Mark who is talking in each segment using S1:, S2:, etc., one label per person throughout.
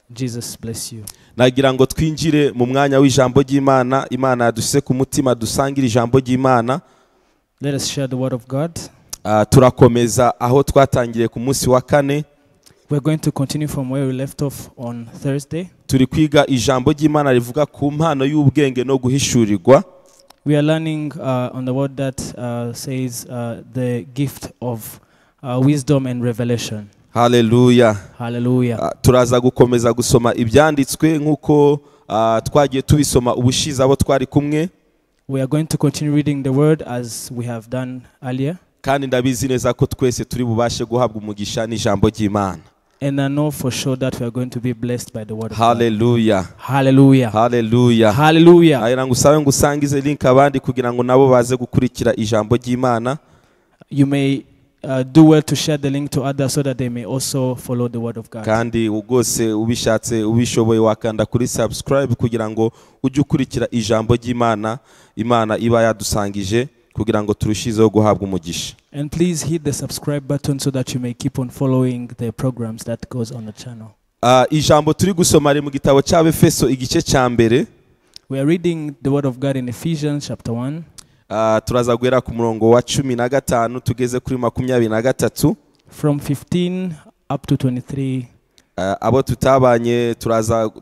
S1: Jesus bless you.
S2: Nagira ngo twinjire mu mwanya w'ijambo ry'Imana. Imana yadushyize ku mutima dusangire ijambo ry'Imana.
S1: Let us share the word of God.
S2: Turakomeza aho twatangiriye ku munsi wa kane.
S1: We're going to continue from where we left off on Thursday.
S2: Turi kwiga ijambo ry'Imana rivuga ku mpano y'ubwenge no guhishurirwa.
S1: We are learning on the word that says the gift of wisdom and revelation.
S2: Hallelujah.
S1: Hallelujah.
S2: Turaza gukomeza gusoma ibyanditswe nkuko twagiye tubisoma ubushize abo twari kumwe.
S1: We are going to continue reading the word as we have done earlier.
S2: Kandi ndabizi neza ko twese turi bubashe guhabwa umugisha n'ijambo ry'Imana.
S1: And I know for sure that we are going to be blessed by the word of God.
S2: Hallelujah.
S1: Hallelujah.
S2: Hallelujah.
S1: Hallelujah.
S2: Ayira ngusabe ngusangize link abandi kugira ngo nabo baze gukurikira ijambo ry'Imana.
S1: You may do well to share the link to others so that they may also follow the word of God.
S2: Kandi ugose ubishatse ubishoboye wakanda kuri subscribe kugira ngo ujye ukurikira ijambo ry'Imana, Imana iba yadusangije kugira ngo turushizeho guhabwa umugisha.
S1: And please hit the subscribe button so that you may keep on following the programs that goes on the channel.
S2: Ijambo turi gusoma riri mu gitabo cy'Abefeso igice cya mbere.
S1: We are reading the word of God in Ephesians chapter 1.
S2: Turaza guhera ku murongo wa 15 tugeze kuri 23.
S1: From 15 up to 23.
S2: Abo tutabanye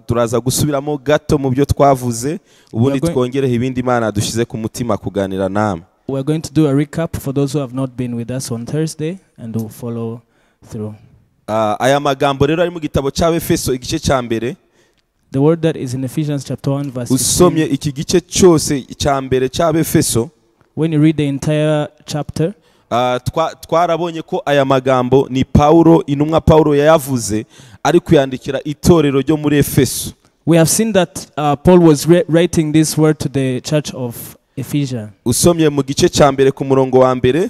S2: turaza gusubiramo gato mu byo twavuze, ubundi twongereho ibindi Imana dushize ku mutima kuganira namwe.
S1: We are going to do a recap for those who have not been with us on Thursday and will follow through.
S2: Aya magambo rero ari mu gitabo cy'Abefeso igice cya mbere.
S1: The word that is in Ephesians chapter 1 verse 15.
S2: Usomye iki gice cyose cya mbere cy'Abefeso.
S1: When you read the entire chapter,
S2: twarabonye ko aya magambo ni Paulo, intumwa Paulo yayavuze ari kuyandikira itorero ryo muri Efeso.
S1: We have seen that Paul was writing this word to the church of Ephesians.
S2: Usomye mu gice cya mbere ku murongo wa mbere.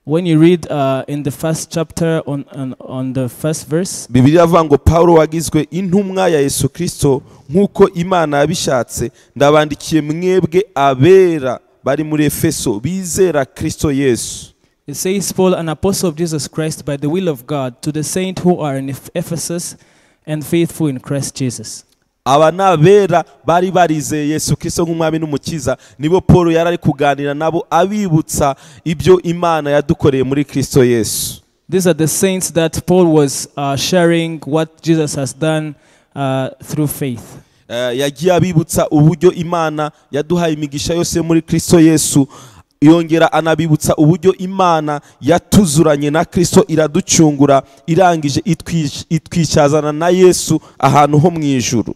S1: When you read in the first chapter on the first verse,
S2: Bibiliya ivuga ngo Paulo wagizwe intumwa ya Yesu Kristo nkuko Imana yabishatse, ndabandikiye mwebwe abera bari muri Efeso bizera Kristo Yesu.
S1: It says, Paul, an apostle of Jesus Christ by the will of God, to the saints who are in Ephesus and faithful in Christ Jesus.
S2: Aba nabera bari barizeye Yesu Kristo nk'umwami n'umukiza, nibo Paul yari ari kuganira nabo abibutsa ibyo Imana yadukoreye muri Kristo Yesu.
S1: These are the saints that Paul was sharing what Jesus has done through faith.
S2: Yagiye abibutsa uburyo Imana yaduhaye imigisha yose muri Kristo Yesu, yongera anabibutsa uburyo Imana yatuzuranye na Kristo iraducungura, irangije itwicazana na Yesu ahantu ho mu ijuru.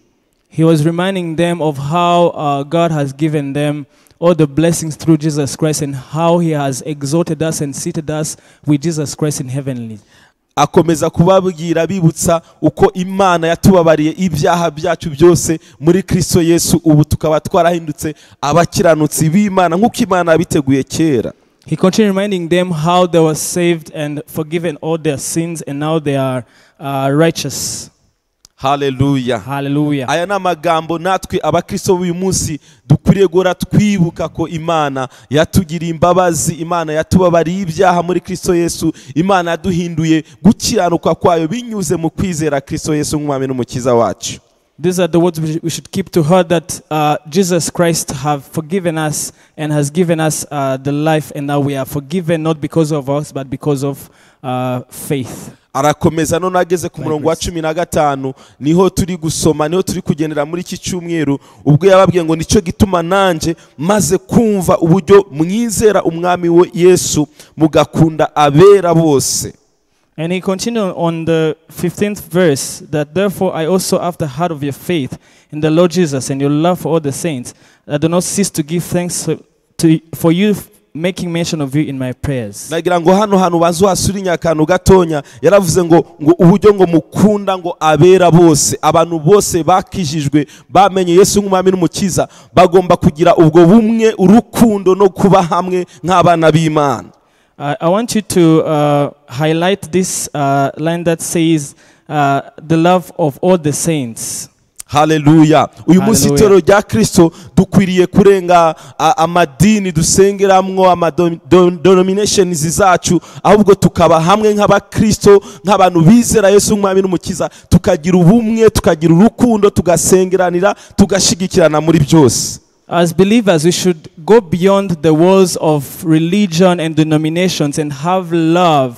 S1: He was reminding them of how God has given them all the blessings through Jesus Christ and how he has exalted us and seated us with Jesus Christ in heavenly.
S2: Akomeza kubabwira bibutsa uko Imana yatubabariye ibyaha byacu byose muri Kristo Yesu, ubu tukaba twarahindutse abakiranutsi b'Imana nkuko Imana yabiteguye kera.
S1: He continued reminding them how they were saved and forgiven all their sins and now they are righteous.
S2: Hallelujah.
S1: Hallelujah.
S2: Aya ni amagambo natwe abakristo b'uyu munsi dukwiriye guhora twibuka ko Imana yatugiriye imbabazi, Imana yatubabariye ibyaha muri Kristo Yesu, Imana yaduhinduye gukiranuka kwayo binyuze mu kwizera Kristo Yesu nk'umwami n'umukiza wacu.
S1: These are the words we should keep to heart, that Jesus Christ have forgiven us and has given us the life, and now we are forgiven not because of us but because of faith.
S2: Arakomeza none ageze ku murongo wa 15 niho turi gusoma, niho turi kugendera muri iki cyumweru, ubwo yababwiye ngo nicyo gituma nanje maze kumva uburyo mwizera umwami we Yesu mugakunda abera bose.
S1: And he continued on the 15th verse that therefore I also, after heard of your faith in the Lord Jesus and your love for all the saints, I do not cease to give thanks for you, making mention of you in my prayers.
S2: Nagira ngo hano hantu bazuhasurinya akantu gatonya, yaravuze ngo uburyo ngo mukunda ngo abera bose, abantu bose bakijijwe bamenye Yesu nk'umwami n'umukiza bagomba kugira ubwo bumwe, urukundo no kuba hamwe nk'abana b'Imana.
S1: I want you to highlight this line that says the love of all the saints.
S2: Haleluya. Uyu munsi
S1: Hallelujah.
S2: itorero rya Kristo dukwiriye kurenga amadini dusengeramwo, ama denominations zacu, ahubwo tukaba hamwe nk'abakristo, nk'abantu bizera Yesu nk'umwami n'umukiza, tukagira ubumwe, tukagira urukundo, tugasengeranira, tugashigikirana muri byose.
S1: As believers, we should go beyond the walls of religion and denominations and have love.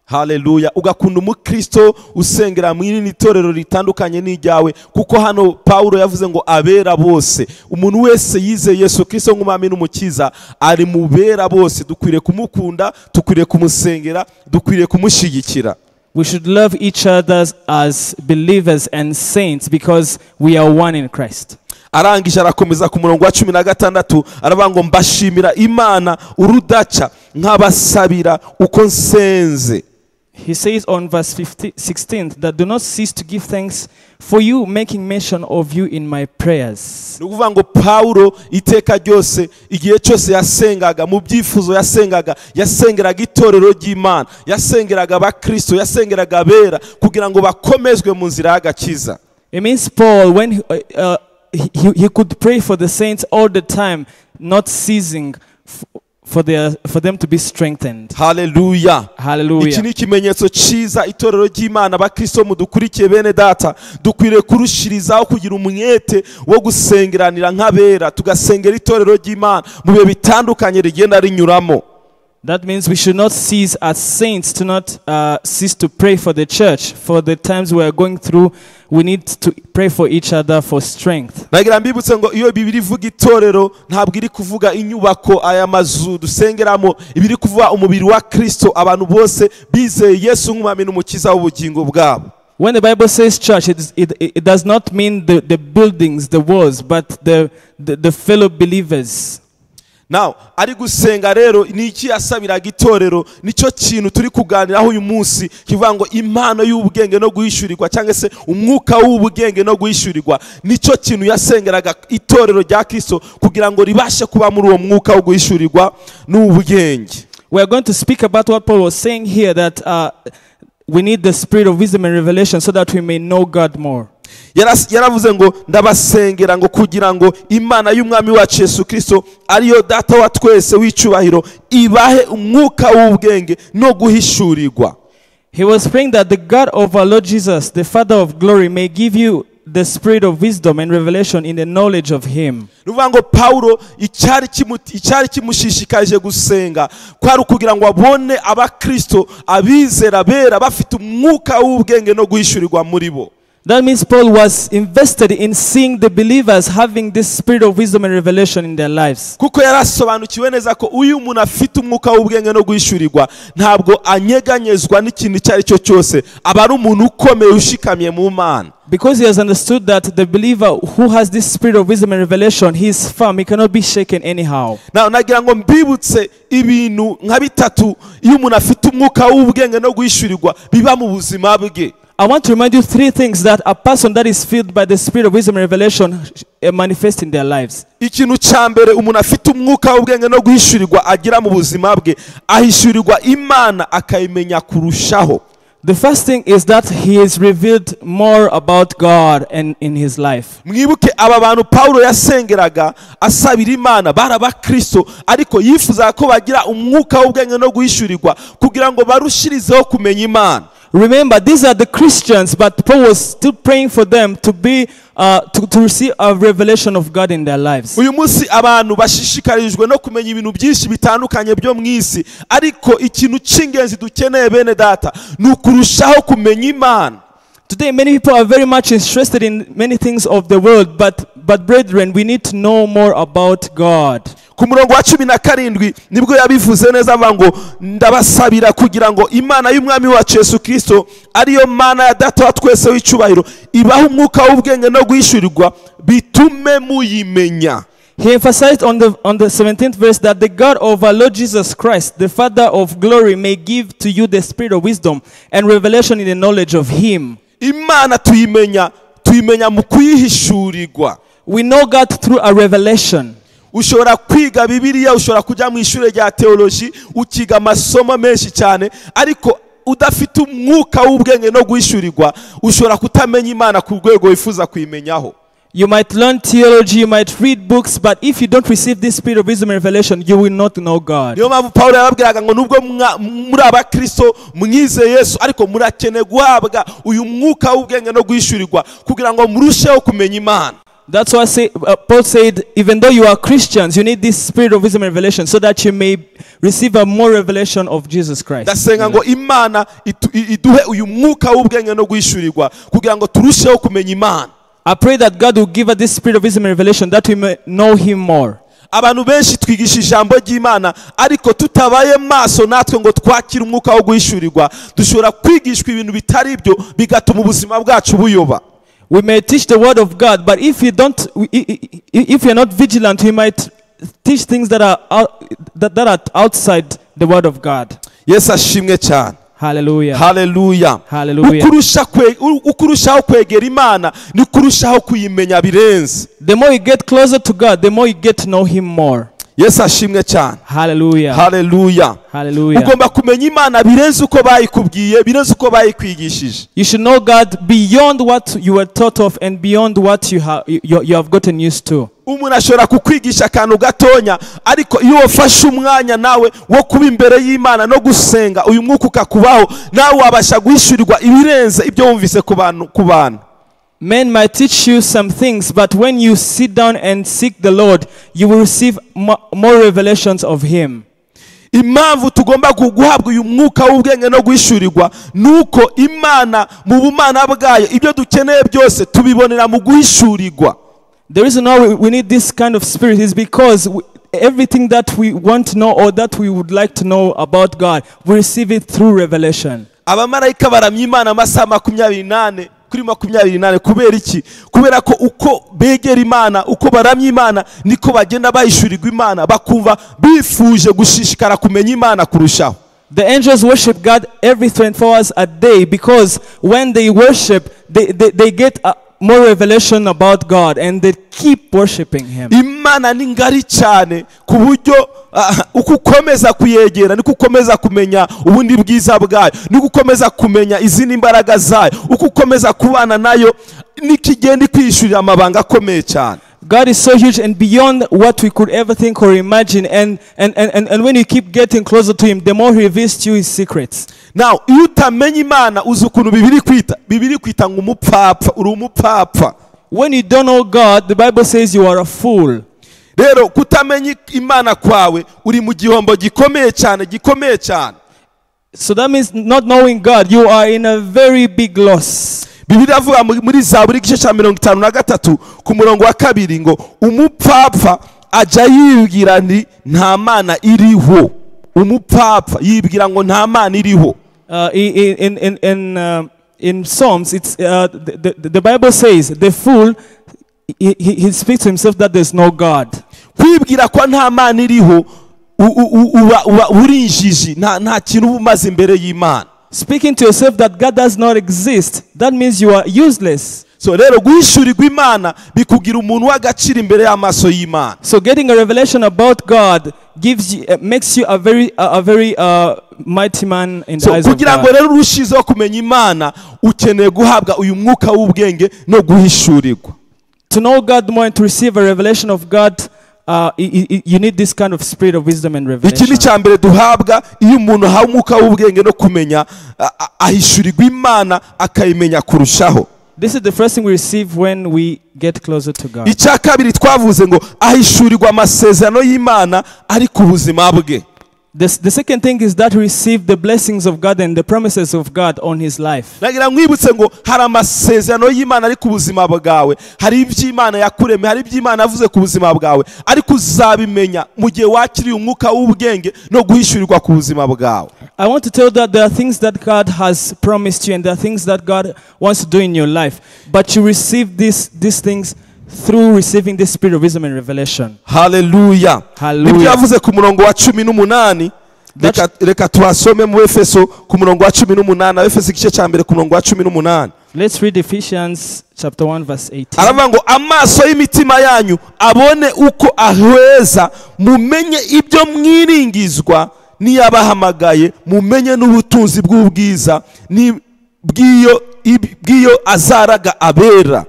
S2: Haleluya. Ugakunda umukristo usengera mu irindi torero ritandukanye n'iryawe, kuko hano Pawulo yavuze ngo abera bose. Umuntu wese yizeye Yesu Kristo nk'umwami n'umukiza ari mu bera bose. Dukwiriye kumukunda, dukwiriye kumusengera, dukwiriye kumushyigikira.
S1: We should love each other as believers and saints because we are one in Christ.
S2: Arangije arakomeza ku murongo wa 16, aravuga ngo mbashimira Imana urudaca, nkabasabira uko nsenze.
S1: He says on verse 15, 16 that do not cease to give thanks for you, making mention of you in my prayers.
S2: Ni ukuvuga ngo Pawulo iteka ryose, igihe cyose yasengaga, mu byifuzo yasengaga, yasengeraga itorero ry'Imana, yasengeraga abakristo, yasengeraga abera kugira ngo bakomezwe mu nzira y'agakiza.
S1: It means Paul, when he could pray for the saints all the time, not ceasing for them to be strengthened.
S2: Haleluya. Iki
S1: Hallelujah.
S2: ni ikimenyetso cyiza. Itorero ry'Imana, abakristo mudukurikiye, bene data, dukwiriye kurushirizaho kugira umwete wo gusengeranira nk'abera, tugasengera itorero ry'Imana mu bihe bitandukanye rigenda rinyuramo.
S1: That means we should not cease as saints to not cease to pray for the church. For the times we are going through, we need to pray for each other for strength.
S2: Nagira mbibutse ngo iyo Bibiliya ivuga itorero, ntabwo iri kuvuga inyubako, aya mazu dusengeramo. Iba iri kuvuga umubiri wa Kristo, abantu bose bizeye Yesu nk'umwami n'umukiza w'ubugingo bwabo.
S1: When the Bible says church, it does not mean the buildings, the walls, but the fellow believers.
S2: Now ari gusenga rero, ni iki yasabiraga itorero? Nicyo kintu turi kuganiraho uyu munsi, kivuga ngo impano y'ubwenge no guhishurirwa, cyangwa se umwuka w'ubwenge no guhishurirwa. Nicyo kintu yasengeraga itorero rya Kristo kugira ngo ribashe kuba muri uwo mwuka wo guhishurirwa n'ubwenge.
S1: We are going to speak about what Paul was saying here, that we need the spirit of wisdom and revelation so that we may know God more.
S2: Yaravuze ngo ndabasengera ngo kugira ngo Imana y'umwami wacu Yesu Kristo, ariyo Data wa twese w'icyubahiro, ibahe umwuka w'ubwenge no guhishurirwa.
S1: He was praying that the God of our Lord Jesus, the Father of glory, may give you the spirit of wisdom and revelation in the knowledge of Him.
S2: Ni ukuvuga ngo Pawulo icyari kimushishikarije gusenga kwari ukugira ngo abone abakristo, abizera bera bafite umwuka w'ubwenge no guhishurirwa muri bo.
S1: That means Paul was invested in seeing the believers having this spirit of wisdom and revelation in their lives.
S2: Kuko yarasobanukiwe neza ko uyu muntu afite umwuka w'ubwenge no guhishurirwa ntabwo anyeganyezwa n'ikintu icyo ari cyo cyose, aba ari umuntu ukomeye ushikamye mu Mana.
S1: Because he has understood that the believer who has this spirit of wisdom and revelation, he is firm, he cannot be shaken anyhow.
S2: Na nagira ngo mbibutse ibintu nka bitatu iyo umuntu afite umwuka w'ubwenge no guhishurirwa biba mu buzima bwe.
S1: I want to remind you three things that a person that is filled by the spirit of wisdom and revelation manifest in their lives.
S2: Ikintu cya mbere umuntu afite umwuka w'ubwenge no guhishurirwa agira mu buzima bwe, ahishurirwa Imana akayimenya kurushaho.
S1: The first thing is that he is revealed more about God and in his life.
S2: Mwibuke aba bantu Pawulo yasengeraga asabira Imana bari abakristo, ariko yifuzaga ko bagira umwuka w'ubwenge no guhishurirwa kugira ngo barushirizeho kumenya Imana.
S1: Remember, these are the Christians, but Paul was still praying for them to receive a revelation of God in their lives.
S2: Uyu munsi abantu bashishikarijwe no kumenya ibintu byinshi bitandukanye byo mu isi, ariko ikintu cy'ingenzi dukeneye, bene data, ni ukurushaho kumenya Imana.
S1: Today, many people are very much interested in many things of the world, but brethren, we need to know more about God.
S2: Ku murongo wa 17 nibwo yabivuze neza, avuga ngo ndabasabira kugira ngo Imana y'umwami wacu Yesu Kirisito, ariyo Mana ya Data wa twese w'icyubahiro, ibahe umwuka w'ubwenge no guhishurirwa bitume muyimenya.
S1: He emphasized on the 17th verse that the God of our Lord Jesus Christ, the Father of glory, may give to you the spirit of wisdom and revelation in the knowledge of Him.
S2: Imana tuyimenya, tuyimenya mu kuyihishurirwa.
S1: We know God through a revelation.
S2: Ushobora kwiga Bibiliya, ushobora kujya mu ishuri rya teoloji, ukiga amasomo menshi cyane, ariko Udafite umwuka w'ubwenge no guhishurirwa, ushobora kutamenya Imana ku rwego wifuza kuyimenyaho.
S1: You might learn theology, you might read books, but if you don't receive this spirit of wisdom and revelation, you will not know God.
S2: Niyo mpamvu Pawulo yababwiraga ngo nubwo muri abakristo mwize Yesu, ariko murakeneye guhabwa uyu mwuka w'ubwenge no guhishurirwa kugira ngo murusheho kumenya Imana.
S1: That's why Paul said, even though you are Christians, you need this spirit of wisdom and revelation so that you may receive a more revelation of Jesus Christ.
S2: Ndasenga ngo Imana iduhe uyu mwuka w'ubwenge no guhishurirwa kugira ngo turusheho kumenya Imana.
S1: I pray that God will give us this spirit of wisdom and revelation that we may know him more.
S2: Abantu benshi twigisha ijambo ry'Imana, ariko tutabaye maso natwe ngo twakire umwuka wo guhishurirwa, dushobora kwigishwa ibintu bitari byo bigatuma ubuzima bwacu buyoba.
S1: We may teach the word of God, but if you don't, if you're not vigilant, we might teach things that are out, that are outside the word of God.
S2: Yesu ashimwe cyane.
S1: Hallelujah.
S2: Hallelujah.
S1: Hallelujah.
S2: Ukurushaho kwegera Imana ni kurushaho kuyimenya birenze.
S1: The more you get closer to God, the more you get to know him more.
S2: Yesu ashimwe cyane.
S1: Hallelujah.
S2: Hallelujah.
S1: Hallelujah.
S2: Ugomba kumenya Imana birenze uko bayikubwiye, birenze uko bayikwigishije.
S1: You should know God beyond what you were taught of and beyond what you have gotten used to.
S2: Umuntu ashobora kukwigisha akantu gatonya, ariko iyo wafashe umwanya nawe wo kuba imbere y'Imana no gusenga, uyu mwuka ukakubaho, nawe wabasha guhishurirwa ibirenze ibyo wumvise ku bantu.
S1: Men might teach you some things, but when you sit down and seek the Lord, you will receive more revelations of him.
S2: Impamvu tugomba guhabwa uyu mwuka w'ubwenge no guhishurirwa nuko Imana mu bumana bwayo ibyo dukeneye byose tubibonera mu guhishurirwa.
S1: The reason why we need this kind of spirit is because everything that we want to know or that we would like to know about God, we receive it through revelation.
S2: Abamarayika baramya Imana amasaha 24 kuri 24. Kubera iki? Kubera ko uko begera Imana, uko baramya Imana, niko bagenda bahishurirwa Imana, bakumva bifuje gushishikara kumenya Imana kurushaho.
S1: The angels worship God every 24 hours a day because when they worship, they get more revelation about God and they keep worshiping him.
S2: Imana ni ngari cyane ku buryo uko ukomeza kuyegera niko ukomeza kumenya ubundi bwiza bwayo, niko ukomeza kumenya izindi mbaraga zayo, uko ukomeza kubana nayo nikigenda kwishurira amabanga akomeye cyane.
S1: God is so huge and beyond what we could ever think or imagine, and when you keep getting closer to him, the more he reveals to you his secrets.
S2: Now, iyo utamenya Imana uzi ukuntu Bibiri kwita ngo umupfapfa, uri umupfapfa.
S1: When you don't know God, the Bible says you are a fool.
S2: Rero kutamenya Imana kwawe uri mu gihombo gikomeye cyane, gikomeye cyane.
S1: So that means not knowing God, you are in a very big loss.
S2: Bibiliya ivuga muri Zaburi igice cya 53 ku murongo wa 2 ngo umupfapfa ajya yibwira nti nta Mana iriho. Umupfapfa yibwira ngo nta Mana iriho.
S1: In Psalms, it's the Bible says the fool he speaks to himself that there's no God.
S2: Kwibwira ko nta Mana iriho uba uri injiji, nta kintu uba umaze imbere y'Imana.
S1: Speaking to yourself that God does not exist, that means you are useless.
S2: So rero guhishurirwa Imana bikugira umuntu w'agaciro imbere y'amaso y'Imana.
S1: So getting a revelation about God gives you, makes you a very mighty man in the eyes of God.
S2: Kugira ngo rero urushizeho kumenya Imana ukeneye guhabwa uyu mwuka w'ubwenge no guhishurirwa.
S1: To know God more and to receive a revelation of God, you need this kind of spirit of wisdom and revelation.
S2: Iki ni cya mbere duhabwa iyo umuntu ahawe umwuka w'ubwenge no kumenya, ahishurirwa Imana akayimenya kurushaho.
S1: This is the first thing we receive when we get closer to God.
S2: Icya kabiri twavuze ngo ahishurirwa amasezerano y'Imana ari ku buzima bwe.
S1: The second thing is that we receive the blessings of God and the promises of God on his life.
S2: Nagira nkwibutse ngo hari amasezerano y'Imana ari ku buzima bwawe, hari iby'Imana yakuremye, hari iby'Imana yavuze ku buzima bwawe, ariko uzabimenya mu gihe wakiriye umwuka w'ubwenge no guhishurirwa ku buzima bwawe.
S1: I want to tell you that there are things that God has promised you and there are things that God wants to do in your life, but you receive these things through receiving this spirit of wisdom and revelation.
S2: Hallelujah.
S1: Hallelujah.
S2: Yavuze ku murongo wa 18, reka tuhasome mu Efeso ku murongo wa 18, Efeso igice cya mbere ku murongo wa 18.
S1: Let's read Ephesians chapter 1 verse 18.
S2: Aravuga ngo amaso y'imitima yanyu abone uko ahweza, mumenye ibyo mwiringizwa Niyabahamagaye, mumenye n'ubutunzi bw'ubwiza bw'iyo azaraga abera.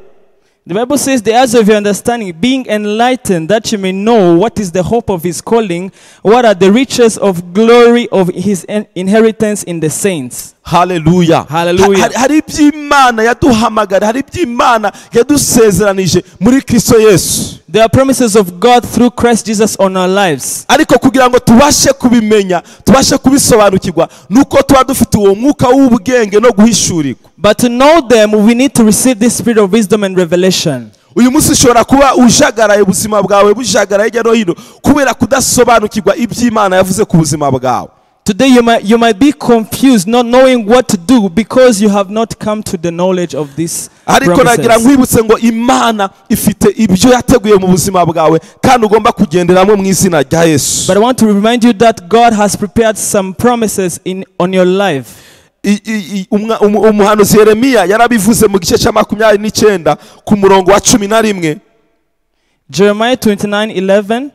S1: The Bible says, the eyes of your understanding being enlightened, that you may know what is the hope of his calling, what are the riches of glory of his inheritance in the saints.
S2: Hallelujah.
S1: Hallelujah.
S2: Hari iby'Imana yaduhamagara, hari iby'Imana yadusezeranije muri Kristo Yesu.
S1: There are promises of God through Christ Jesus on our lives.
S2: Ariko kugira ngo tubashe kubimenya, tubashe kubisobanukirwa, nuko tuba dufite uwo mwuka w'ubwenge no guhishurirwa.
S1: But to know them, we need to receive this spirit of wisdom and revelation.
S2: Uyu munsi ushobora kuba ujagaraye, ubuzima bwawe bujagaraye hirya no hino kubera kudasobanukirwa iby'Imana yavuze ku buzima bwawe.
S1: Today you might be confused, not knowing what to do because you have not come to the knowledge of this
S2: Ariko nagira
S1: promises.
S2: nkwibutse ngo Imana ifite ibyo yateguye mu buzima bwawe kandi ugomba kugenderamo mu izina rya Yesu.
S1: But I want to remind you that God has prepared some promises on your life.
S2: Umuhanuzi Yeremiya yarabivuze mu gice cya 29 ku murongo wa 11.
S1: Jeremiah 29:11.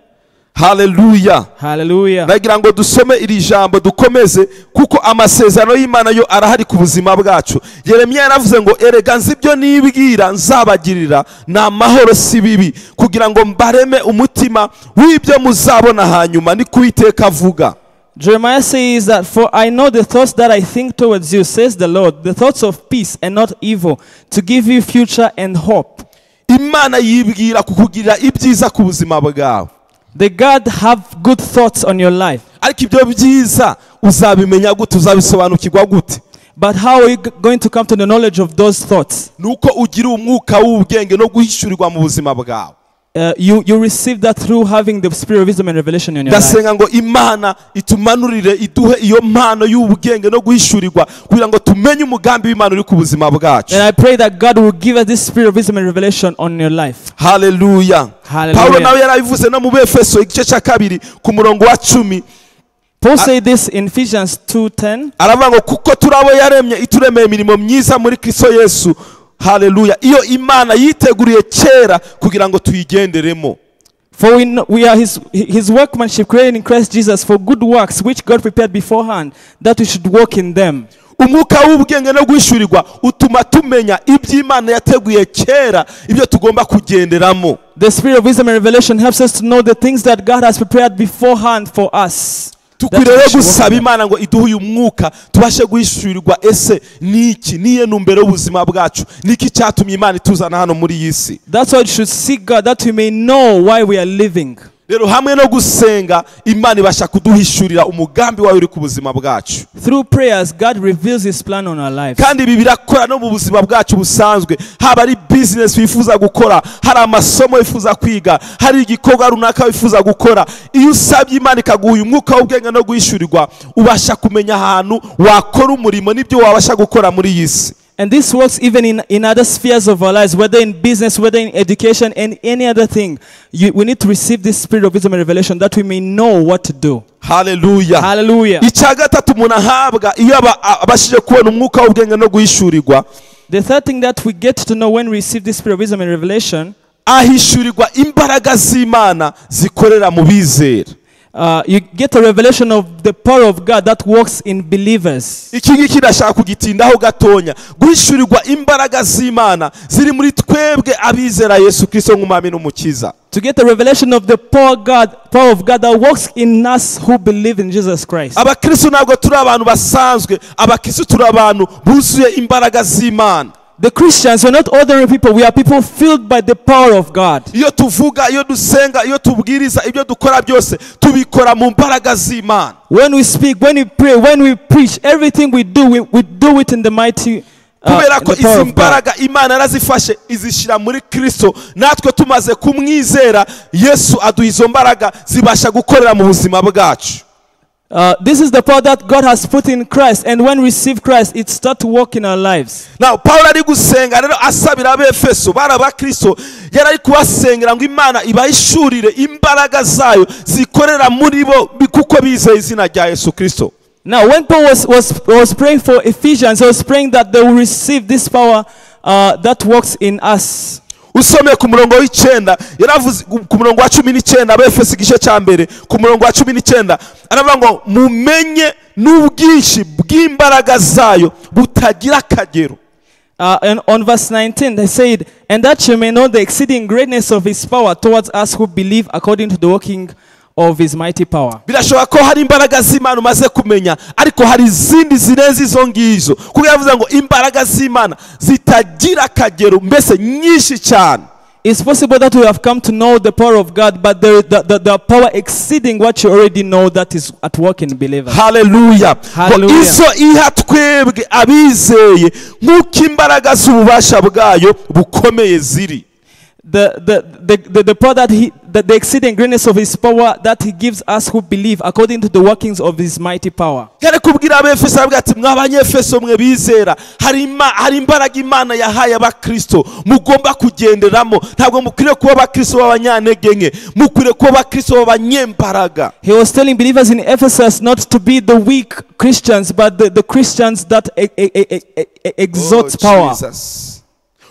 S2: Hallelujah.
S1: Hallelujah.
S2: Nagira ngo dusome iri jambo dukomeze, kuko amasezerano y'Imana yo arahari ku buzima bwacu. Yeremiya yaravuze ngo erega nzi ibyo nibwira nzabagirira, ni amahoro si bibi, kugira ngo mbareme umutima w'ibyo muzabona hanyuma, ni ko Uwiteka avuga.
S1: Jeremiah says that, for I know the thoughts that I think towards you, says the Lord, the thoughts of peace and not evil, to give you future and hope.
S2: Imana yibwira kukugirira ibyiza ku buzima bwawe.
S1: The God have good thoughts on your life.
S2: Ariko ibyo byiza uzabimenya gute, uzabisobanukirwa gute?
S1: But how are you going to come to the knowledge of those thoughts?
S2: Nuko ugira umwuka w'ubwenge no guhishurirwa mu buzima bwawe.
S1: You receive that through having the spirit of wisdom and revelation in your life.
S2: Ndasenga ngo Imana itumanurire, iduhe iyo mpano y'ubwenge no guhishurirwa kugira ngo tumenye umugambi w'Imana uri ku buzima bwacu.
S1: And I pray that God will give us this spirit of wisdom and revelation on your life.
S2: Hallelujah.
S1: Hallelujah.
S2: Paulo nawe yarabivuze no mu Befeso igice cya 2 ku murongo wa 10.
S1: Paul said this in Ephesians 2:10.
S2: Aravuga ngo kuko turabo yaremye ituremeye imirimo myiza muri Kristo Yesu. Hallelujah. Iyo Imana yiteguriye kera kugira ngo tuyigenderemo.
S1: For we are his workmanship created in Christ Jesus for good works which God prepared beforehand that we should walk in them.
S2: Umwuka w'ubwenge no guhishurirwa utuma tumenya iby'Imana yateguye kera, ibyo tugomba kugenderamo.
S1: The spirit of wisdom and revelation helps us to know the things that God has prepared beforehand for us.
S2: Tukwiriye gusaba Imana ngo iduhe uyu mwuka tubashe guhishurirwa ese niki, niye numbero y'ubuzima bwacu, niki cyatumye Imana ituzana hano muri iyi si.
S1: That's why we should seek God, that we may know why we are living.
S2: Rero hamwe no gusenga Imana ibasha kuduhishurira umugambi wayo uri ku buzima bwacu.
S1: Through prayers, God reveals his plan on our lives.
S2: Kandi ibi birakora no mu buzima bwacu busanzwe, haba ari business wifuza gukora, hari amasomo wifuza kwiga, hari igikorwa runaka wifuza gukora. Iyo usabye Imana ikaguha uyu mwuka w'ubwenge no guhishurirwa, ubasha kumenya ahantu wakora umurimo n'ibyo wabasha gukora muri iyi si.
S1: And this works even in other spheres of our lives, whether in business, whether in education, and any other thing. We need to receive this spirit of wisdom and revelation that we may know what to do.
S2: Hallelujah.
S1: Hallelujah.
S2: Icya gatatu umuntu ahabwa iyo abashije kubona umwuka w'ubwenge no guhishurirwa.
S1: The third thing that we get to know when we receive this spirit of wisdom and revelation,
S2: ahishurirwa imbaraga z'Imana zikorera mu bizera.
S1: You get a revelation of the power of God that works in believers.
S2: Iki ngiki ndashaka kugitindaho gatonya. Guhishurirwa imbaraga z'Imana ziri muri twebwe abizera Yesu Kristo nk'umwami n'umukiza.
S1: To get a revelation of the power of God that works in us who believe in Jesus Christ.
S2: Abakristo ntabwo turi abantu basanzwe, abakristo turi abantu buzuye imbaraga z'Imana.
S1: The Christians, we're not ordinary people. We are people filled by the power of God.
S2: Iyo tuvuga, iyo dusenga, iyo tubwiriza, ibyo dukora byose tubikora mu mbaraga z'Imana.
S1: When we speak, when we pray, when we preach, everything we do, we do it in the mighty
S2: Kubera ko izi mbaraga Imana yarazifashe izishyira muri Kristo, natwe tumaze kumwizera Yesu aduha izo mbaraga zibasha gukorera mu buzima bwacu.
S1: This is the power that God has put in Christ, and when we receive Christ, it starts to work in our lives.
S2: Now, Paul ari gusenga rero asabira abefeso bari abakristo, yari kubasengera ngo Imana ibahishurire imbaraga zayo zikorera muri bo kuko bizeye izina rya Yesu Kristo.
S1: Now, when Paul was praying for Ephesians, he was praying that they will receive this power that works in us.
S2: Usomeye ku murongo w'icenda, yaravuze ku murongo wa 19, Abefeso igice cya mbere ku murongo wa 19, aravuga ngo mumenye n'ubwinshi bw'imbaraga zayo butagira akagero.
S1: And on verse 19, they said, "And that you may know the exceeding greatness of his power towards us who believe, according to the working of his mighty power."
S2: Birashoboka ko hari imbaraga z'Imana umaze kumenya, ariko hari izindi zirenze izo ngizo, kuko yavuze ngo imbaraga z'Imana zitagira akagero, mbese nyinshi cyane.
S1: It's possible that we have come to know the power of God, but the power exceeding what you already know that is at work in believers.
S2: Haleluya. Ngo
S1: Hallelujah.
S2: izo iha twebwe abizeye nk'uko imbaraga z'ububasha bwayo bukomeye ziri.
S1: The power that he, the exceeding greatness of his power that he gives us who believe, according to the workings of his mighty power.
S2: Yari kubwira Abefeso, aravuga ati mwa Banyefeso mwe bizera, hari imbaraga Imana yahaye abakristo mugomba kugenderamo. Ntabwo mukwiriye kuba abakristo b'abanyantege nke, mukwiriye kuba abakristo b'abanyembaraga.
S1: He was telling believers in Ephesus not to be the weak Christians, but the Christians that exalt
S2: Oh,
S1: power.
S2: Jesus.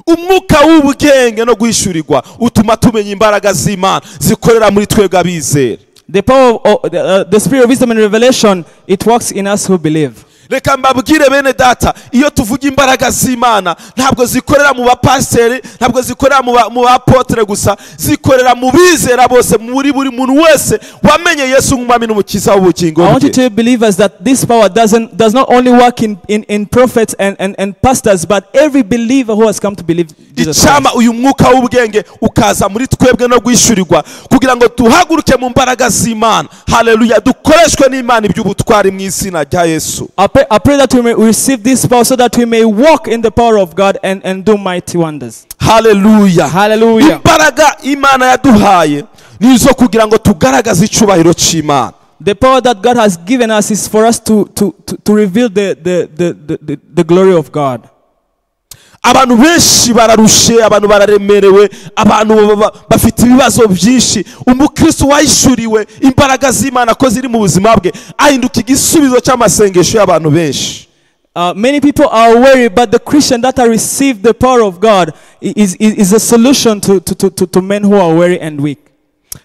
S2: Umwuka w'ubwenge no guhishurirwa utuma tumenya imbaraga z'Imana zikorera muri twebwe abizera.
S1: The power of the spirit of wisdom and revelation, it works in us who believe.
S2: Reka mbabwire bene data, iyo tuvuga imbaraga z'Imana, ntabwo zikorera mu bapasiteri, ntabwo zikorera mu bapotere gusa, zikorera mu bizera bose, muri buri muntu wese wamenye Yesu nk'umwami n'umukiza w'ubugingo
S1: I want you
S2: bwe.
S1: to tell believers that this power does not only work in prophets and pastors, but every believer who has come to believe Jesus Christ.
S2: Icyama uyu mwuka w'ubwenge ukaza muri twebwe no guhishurirwa, kugira ngo duhaguruke mu mbaraga z'Imana, haleluya, dukoreshwe n'Imana iby'ubutwari mu izina rya Yesu.
S1: I pray that we may receive this power so that we may walk in the power of God and do mighty wonders.
S2: Haleluya.
S1: Hallelujah.
S2: Imbaraga Imana yaduhaye ni izo kugira ngo tugaragaze icyubahiro cy'Imana.
S1: The power that God has given us is for us to reveal the glory of God.
S2: Abantu benshi bararushe, abantu bararemerewe, abantu bafite ibibazo byinshi. Umukristo wahishuriwe imbaraga z'Imana ko ziri mu buzima bwe ahinduka igisubizo cy'amasengesho y'abantu benshi.
S1: Many people are worried, but the Christian that has received the power of God is a solution to men who are weary and weak.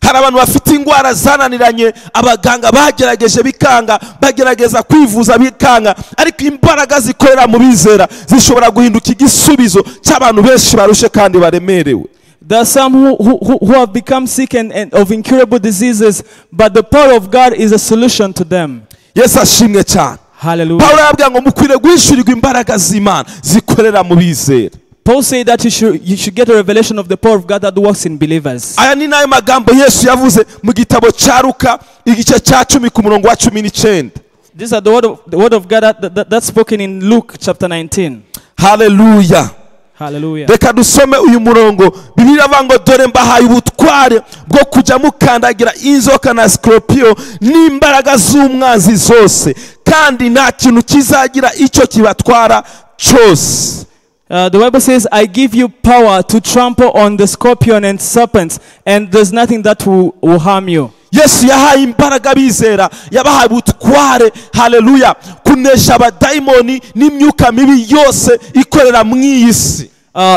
S2: Hari abantu bafite indwara zananiranye, abaganga bagerageje bikanga, bagerageza kwivuza bikanga, ariko imbaraga zikorera mu bizera zishobora guhinduka igisubizo cy'abantu benshi barushe kandi baremerewe.
S1: There are some who have become sick and of incurable diseases, but the power of God is a solution to them.
S2: Yesu ashimwe cyane.
S1: Hallelujah.
S2: Pawulo arababwira ngo mukwiriye guhishurirwa imbaraga z'Imana zikorera mu bizera.
S1: Paul said that you should get a revelation of the power of God that works in believers.
S2: Aya ni nayo magambo Yesu yavuze mu gitabo cya Luka igice cya 10 ku murongo wa 19.
S1: These are the word of God that's spoken in Luke chapter 19.
S2: Haleluya.
S1: Hallelujah.
S2: Reka dusome uyu murongo. Bibiliya iravuga ngo dore mbahaye ubutware bwo kujya mukandagira inzoka na sikoropiyo n'imbaraga z'umwanzi zose, kandi nta kintu kizagira icyo kibatwara cyose.
S1: The Bible says, "I give you power to trample on the scorpion and serpents, and there's nothing that will harm you."
S2: Yesu yahaye imbaraga abizera, yabahaye ubutware, haleluya, kunesha abadayimoni n'imyuka mibi yose ikorera mu iyi si.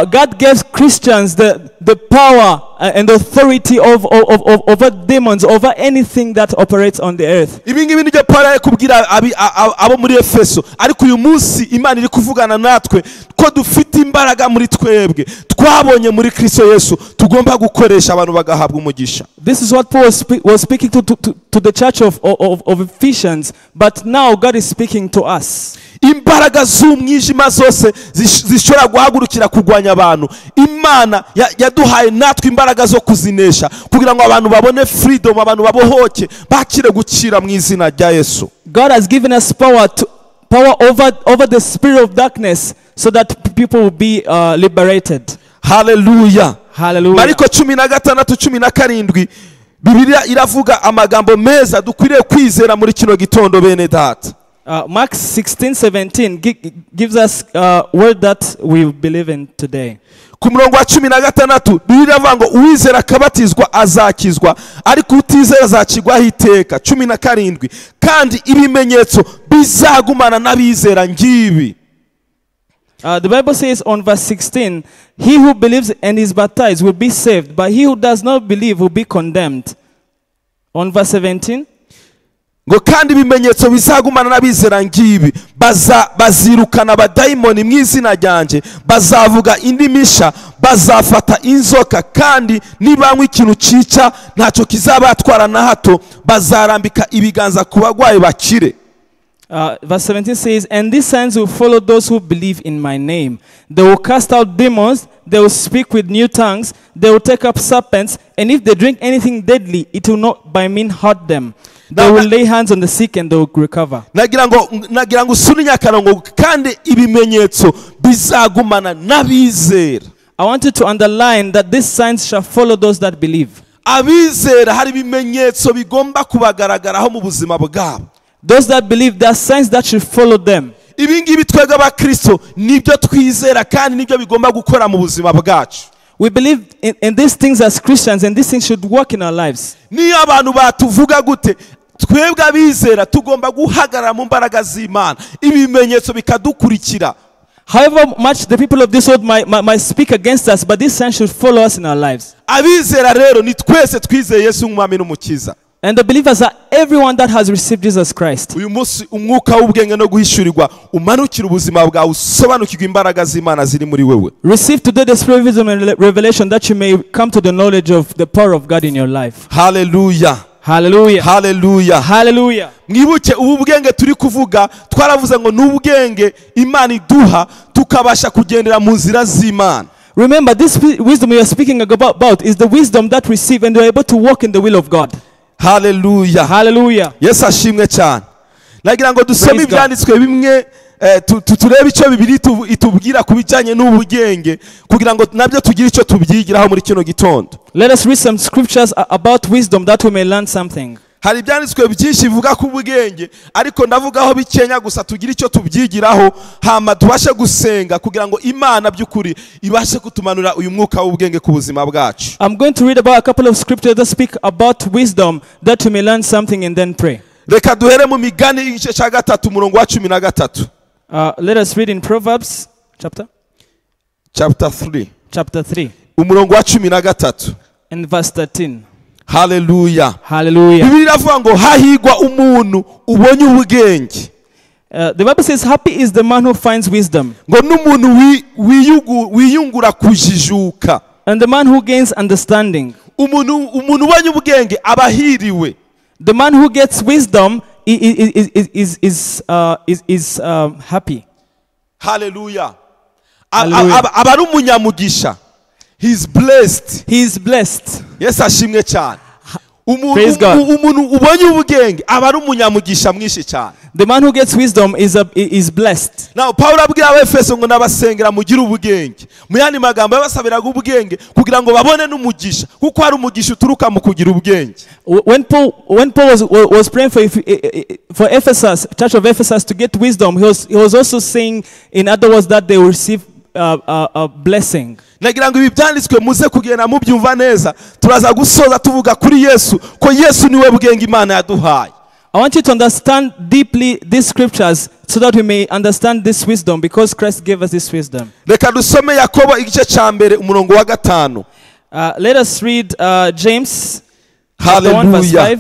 S1: God gives Christians the power and authority over demons, over anything that operates on the earth.
S2: Ibi ngibi nibyo Paul ari kubwira abo muri Efeso, ariko uyu munsi Imana iri kuvugana natwe ko dufite imbaraga muri twebwe twabonye muri Kristo Yesu tugomba gukoresha, abantu bagahabwa umugisha.
S1: This is what Paul was speaking to the church of Ephesians, but now God is speaking to us.
S2: Imbaraga z'umwijima zose zishobora guhagurukira kurwanya abantu, Imana yaduhaye natwe imbaraga zo kuzinesha kugira ngo abantu babone freedom, abantu babohoke, bakire gukira mu izina rya Yesu.
S1: God has given us power over the spirit of darkness so that people will be liberated.
S2: Haleluya.
S1: Hallelujah.
S2: Mariko 16:17, Bibiliya iravuga amagambo meza dukwiriye kwizera muri kino gitondo, bene data.
S1: Mark 16:17 gives us word that we believe in today.
S2: Ku murongo wa 16, Bibiliya iravuga ngo uwizera akabatizwa azakizwa, ariko utizera azacirwaho iteka. 17, kandi ibimenyetso bizagumana n'abizera ngibi.
S1: The Bible says on verse 16 He who believes and is baptized will be saved, but he who does not believe will be condemned. On verse 17.
S2: Ngo kandi ibimenyetso bizagumana n'abizera ngibi, bazirukana abadayimoni mu izina ryanjye, bazavuga indimi nshya, bazafata inzoka, kandi nibanywa ikintu cyica ntacyo kizabatwara na hato, bazarambika ibiganza ku bagwayi bakire.
S1: Verse 17 says, "And these signs will follow those who believe in my name. They will cast out demons, they will speak with new tongues, they will take up serpents, and if they drink anything deadly, it will not by means hurt them. They will lay hands on the sick and they will recover."
S2: Nagira ngo usune akarongo, kandi ibimenyetso bizagumana n'abizera.
S1: I want you to underline that these signs shall follow those that believe.
S2: Abizera hari ibimenyetso bigomba kubagaragaraho mu buzima bwabo.
S1: Those that believe, there are signs that should follow them.
S2: Ibi ngibi twebwe abakristo nibyo twizera kandi nibyo bigomba gukora mu buzima bwacu.
S1: We believe in these things as Christians, and these things should work in our lives.
S2: Niyo abantu batuvuga gute, twebwe abizera tugomba guhagarara mu mbaraga z'Imana, ibimenyetso bikadukurikira.
S1: However much the people of this world might speak against us, but these signs should follow us in our lives.
S2: Abizera rero ni twese twizeye Yesu nk'umwami n'umukiza.
S1: And the believers are everyone that has received Jesus Christ.
S2: Uyu munsi umwuka w'ubwenge no guhishurirwa umanukira ubuzima bwawe, usobanukirwe imbaraga z'Imana ziri muri wewe.
S1: Receive today the spirit of wisdom and revelation that you may come to the knowledge of the power of God in your life.
S2: Hallelujah.
S1: Hallelujah.
S2: Hallelujah.
S1: Hallelujah.
S2: Mwibuke ubu bwenge turi kuvuga, twaravuze ngo n'ubwenge Imana iduha tukabasha kugendera mu nzira z'Imana.
S1: Remember, this wisdom we are speaking about is the wisdom that we receive and we are able to walk in the will of God.
S2: Hallelujah.
S1: Hallelujah.
S2: Yesu ashimwe cyane. Nagira ngo dusome
S1: Praise God.
S2: ibyanditswe bimwe, turebe icyo Bibiliya itubwira ku bijyanye n'ubugenge, kugira ngo nabyo tugire icyo tubyigiraho muri kino gitondo.
S1: Let us read some scriptures about wisdom that we may learn something.
S2: Hari ibyanditswe byinshi bivuga ku bugenge, ariko ndavugaho bikenya gusa tugire icyo tubyigiraho, hama tubashe gusenga kugira ngo Imana by'ukuri ibashe kutumanura uyu mwuka w'ubwenge ku buzima bwacu.
S1: I'm going to read about a couple of scriptures that speak about wisdom that we may learn something and then pray.
S2: Reka duhere mu Migani igice cya 3 umurongo wa 13.
S1: Let us read in Proverbs chapter
S2: Chapter 3.
S1: Chapter 3.
S2: Umurongo wa 13.
S1: And verse 13.
S2: Hallelujah.
S1: Hallelujah.
S2: Bibiliya iravuga ngo hahigwa umuntu ubonye ubwenge.
S1: The Bible says, happy is the man who finds wisdom.
S2: Ngo n'umuntu wiyungura kujijuka.
S1: And the man who gains understanding.
S2: Umuntu ubonye ubwenge abahiriwe.
S1: The man who gets wisdom is happy.
S2: Hallelujah.
S1: Hallelujah.
S2: Aba ari umunyamugisha. He is blessed.
S1: He is blessed.
S2: Yesu ashimwe cyane.
S1: Praise God.
S2: Umuntu ubonye ubwenge aba ari umunyamugisha mwinshi cyane.
S1: The man who gets wisdom is blessed.
S2: Now Paulo abwira Abefeso ngo nabasengera mugire ubwenge. Mu yandi magambo yabasabiraga ubwenge kugira ngo babone n'umugisha, kuko hari umugisha uturuka mu kugira ubwenge.
S1: When Paul was praying for Ephesus, Church of Ephesus, to get wisdom, he was also saying, in other words, that they will receive a blessing.
S2: Nagira ngo ibi byanditswe muze kugenda mubyumva neza. Turaza gusoza tuvuga kuri Yesu, ko Yesu niwe bwenge Imana yaduhaye.
S1: I want you to understand deeply these scriptures so that we may understand this wisdom, because Christ gave us this wisdom.
S2: Reka dusome Yakobo igice cya mbere umurongo wa 5.
S1: Let us read James chapter 1 verse 5.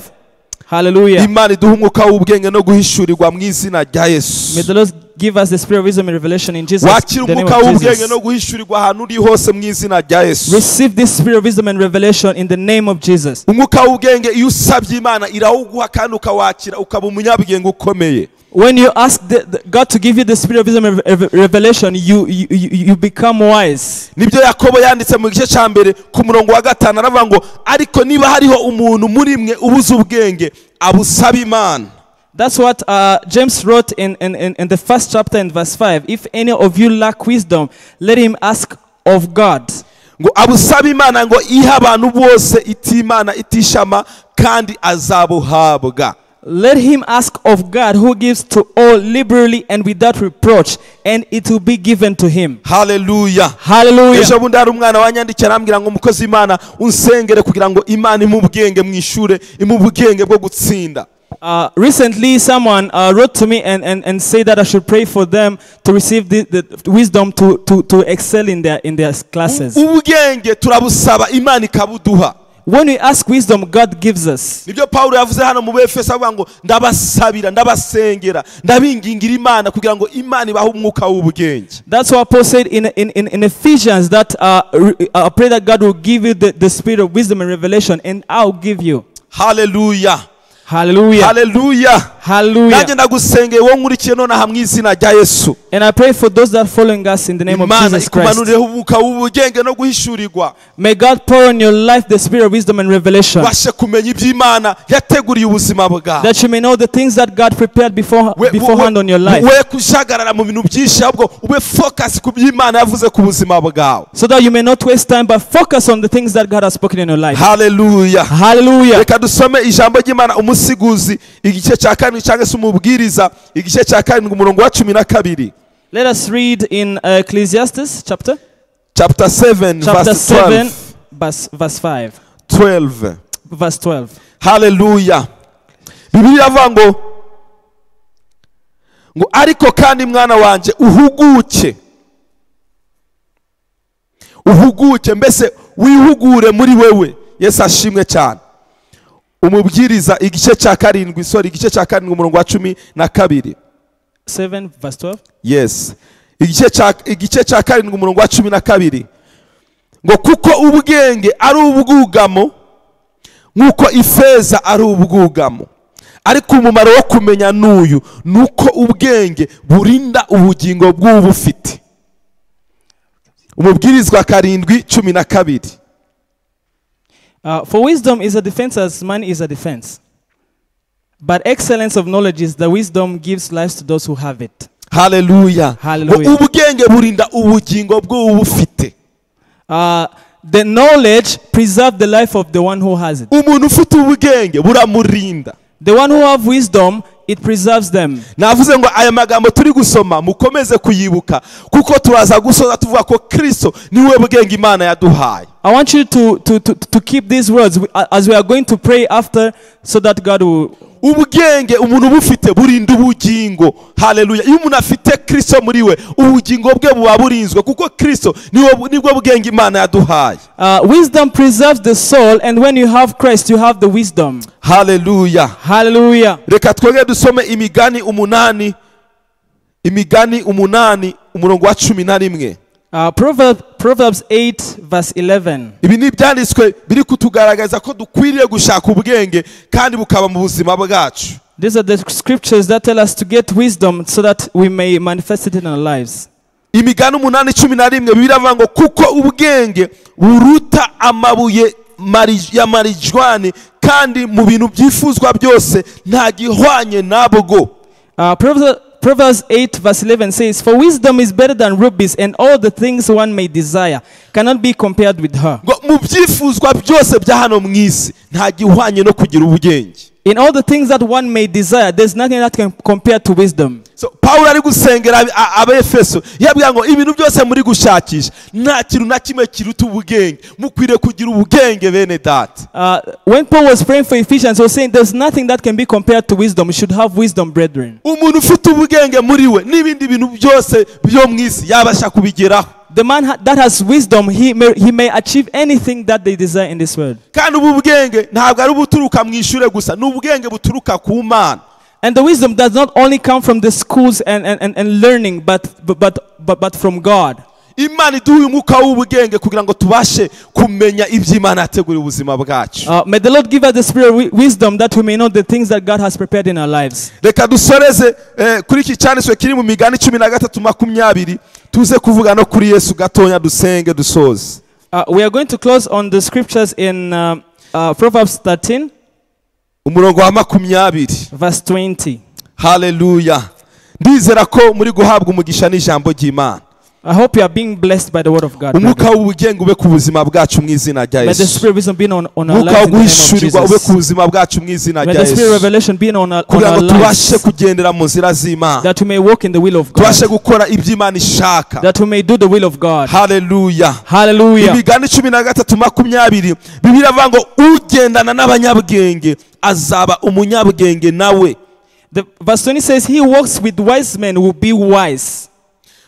S1: Hallelujah.
S2: Imana iduhe umwuka w'ubwenge no guhishurirwa mu izina rya Yesu.
S1: May the Lord give us the spirit of wisdom and revelation in Jesus.
S2: Wakira umwuka w'ubwenge no guhishurirwa ahantu uri hose mu izina rya Yesu.
S1: Receive this spirit of wisdom and revelation in the name of Jesus.
S2: Umwuka w'ubwenge iyo usabye Imana irawuguha kandi ukawakira ukaba umunyabwenge ukomeye.
S1: When you ask God to give you the spirit of wisdom and revelation, you become wise.
S2: Nibyo Yakobo yanditse mu gice cya mbere ku murongo wa 5 aravuga ngo ariko niba hariho umuntu muri mwe ubuze ubwenge abusaba Imana.
S1: That's what James wrote in the first chapter in verse 5. If any of you lack wisdom, let him ask of God.
S2: Ngo abusaba Imana ngo ihe abantu bose itimana itishama kandi azabuhabwa.
S1: Let him ask of God, who gives to all liberally and without reproach, and it will be given to him.
S2: Hallelujah.
S1: Hallelujah.
S2: Ejo bundi hari umwana wanyandikira arambwira ngo umukozi Imana unsengere kugira ngo Imana imuhe ubwenge mu ishure, imuhe ubwenge bwo gutsinda.
S1: Recently, someone wrote to me and said that I should pray for them to receive the wisdom to excel in their classes.
S2: Ubwenge turabusaba, Imana ikabuduha.
S1: When we ask wisdom, God gives us.
S2: Nibyo Pawulo yavuze hano mu Befeso, avuga ngo ndabasabira, ndabasengera, ndabingingira Imana kugira ngo Imana ibahe umwuka w'ubwenge.
S1: That's what Paul said in Ephesians, that I pray that God will give you the spirit of wisdom and revelation, and I'll give you.
S2: Haleluya.
S1: Hallelujah.
S2: Haleluya.
S1: Hallelujah.
S2: Nanjye ndagusengeye wowe nkurikiye nonaha mu izina rya Yesu.
S1: And I pray for those that are following us in the name of
S2: Imana
S1: Jesus Christ.
S2: ikumanurireho umwuka w'ubwenge no guhishurirwa.
S1: May God pour on your life the spirit of wisdom and revelation,
S2: Ubashe kumenya iby'Imana yateguriye ubuzima bwawe.
S1: that you may know the things that God prepared beforehand on your life,
S2: We kujagarara mu bintu byinshi, ahubwo ube focus ku by'Imana yavuze ku buzima bwawe.
S1: so that you may not waste time but focus on the things that God has spoken in your life.
S2: Haleluya.
S1: Hallelujah.
S2: Reka dusome ijambo ry'Imana, Umusiguzi igice cya karindwi, cyangwa se Umubwiriza igice cya karindwi, umurongo wa 12.
S1: Let us read in Ecclesiastes chapter
S2: Chapter 7,
S1: chapter
S2: verse
S1: 7
S2: 12.
S1: verse 5,
S2: 12.
S1: verse 12.
S2: Haleluya. Bibiliya iravuga ngo ariko kandi mwana wanjye, uhuguke, uhuguke, mbese wihugure muri wewe. Yesu ashimwe cyane. Umubwiriza igice cya karindwi, sorry, igice cya karindwi, umurongo wa 12.
S1: 7 verse 12.
S2: Yes, igice cya karindwi, umurongo wa 12, ngo kuko ubwenge ari ubwugamo nk'uko ifeza ari ubwugamo, ariko umumaro wo kumenya n'uyu ni uko ubwenge burinda ubugingo bw'ubufite. Umubwirizwa 7:12.
S1: For wisdom is a defense as money is a defense. But excellence of knowledge is the wisdom gives life to those who have it.
S2: Haleluya.
S1: Hallelujah.
S2: Ngo ubwenge burinda ubugingo bw'ubufite.
S1: The knowledge preserves the life of the one who has it.
S2: Umuntu ufite ubwenge buramurinda.
S1: The one who have wisdom, it preserves them.
S2: Navuze ngo aya magambo turi gusoma mukomeze kuyibuka, kuko turaza gusoza tuvuga ko Kristo niwe bwenge Imana yaduhaye.
S1: I want you to keep these words as we are going to pray after, so that God will.
S2: Ubwenge umuntu ubufite burinda ubugingo. Haleluya. Iyo umuntu afite Kristo muri we, ubugingo bwe buba burinzwe, kuko Kristo nibwo bwenge Imana yaduhaye.
S1: Wisdom preserves the soul, and when you have Christ, you have the wisdom.
S2: Haleluya.
S1: Hallelujah.
S2: Reka twege dusome Imigani 8, Imigani 8, umurongo wa 11.
S1: Proverbs 8, verse 11.
S2: Ibi ni ibyanditswe biri kutugaragaza ko dukwiriye gushaka ubwenge kandi bukaba mu buzima bwacu.
S1: These are the scriptures that tell us to get wisdom so that we may manifest it in our lives.
S2: Imigani 8:11, Bibiliya iravuga ngo kuko ubwenge buruta amabuye ya marijwani, kandi mu bintu byifuzwa byose nta gihwanye nabwo.
S1: Proverbs 8, verse 11 says, "For wisdom is better than rubies, and all the things one may desire cannot be compared with her."
S2: Ngo mu byifuzwa byose bya hano mu isi nta gihwanye no kugira ubwenge.
S1: In all the things that one may desire, there's nothing that can compare to wisdom.
S2: So Pawulo ari gusengera Abefeso, yabwira ngo ibintu byose muri gushakisha, nta kintu na kimwe kiruta ubwenge, mukwiriye kugira ubwenge, bene data.
S1: When Paul was praying for Ephesians, he was saying there's nothing that can be compared to wisdom. You should have wisdom, brethren.
S2: Umuntu ufite ubwenge muri we, n'ibindi bintu byose byo mu isi yabasha kubigeraho.
S1: The man that has wisdom, he may achieve anything that they desire in this world.
S2: Kandi ubu bwenge ntabwo ari ubuturuka mu ishuri gusa, ni ubwenge buturuka ku Mana.
S1: And the wisdom does not only come from the schools and learning, but from God.
S2: Imana iduhe umwuka w'ubwenge kugira ngo tubashe kumenya ibyo Imana yateguriye ubuzima bwacu.
S1: May the Lord give us the spirit of wisdom that we may know the things that God has prepared in our lives.
S2: Reka dusoreze kuri iki cyanditswe kiri mu Migani 13:20, tuze kuvuga no kuri Yesu gatonya, dusenge, dusoze.
S1: We are going to close on the scriptures in Proverbs 13,
S2: umurongo wa 20,
S1: verse 20.
S2: Haleluya. Ndizera ko muri guhabwa umugisha n'ijambo ry'Imana.
S1: I hope you are being blessed by the word of God.
S2: Umwuka w'ubugenge ube ku buzima bwacu mu izina rya
S1: May the
S2: Yesu.
S1: spirit of wisdom be on our
S2: Umwuka
S1: lives
S2: wo
S1: in the name of
S2: guhishurirwa ube
S1: Jesus.
S2: ku buzima bwacu mu izina
S1: May
S2: rya
S1: the spirit of
S2: Yesu.
S1: revelation be on
S2: Kugira
S1: our
S2: ngo tubashe
S1: lives,
S2: kugendera mu nzira z'Imana.
S1: that we may walk in the will of God,
S2: Tubashe gukora ibyo Imana ishaka.
S1: that we may do the will of God.
S2: Haleluya.
S1: Hallelujah.
S2: Imigani 13:20 Bibiliya ivuga ngo ugendana n'abanyabwenge azaba umunyabwenge nawe.
S1: The verse 20 says, he who walks with wise men will be wise,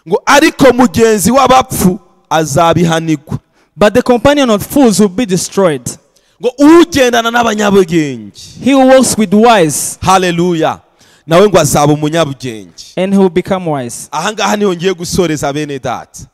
S2: Ngo ariko mugenzi w'abapfu azabihanirwa.
S1: but the companion of fools will be destroyed.
S2: Ngo ugendana n'abanyabwenge,
S1: He who walks with wise,
S2: haleluya, nawe ngo azaba umunyabwenge.
S1: and he will become wise.
S2: Ahangaha niho ngiye gusoreza bene data.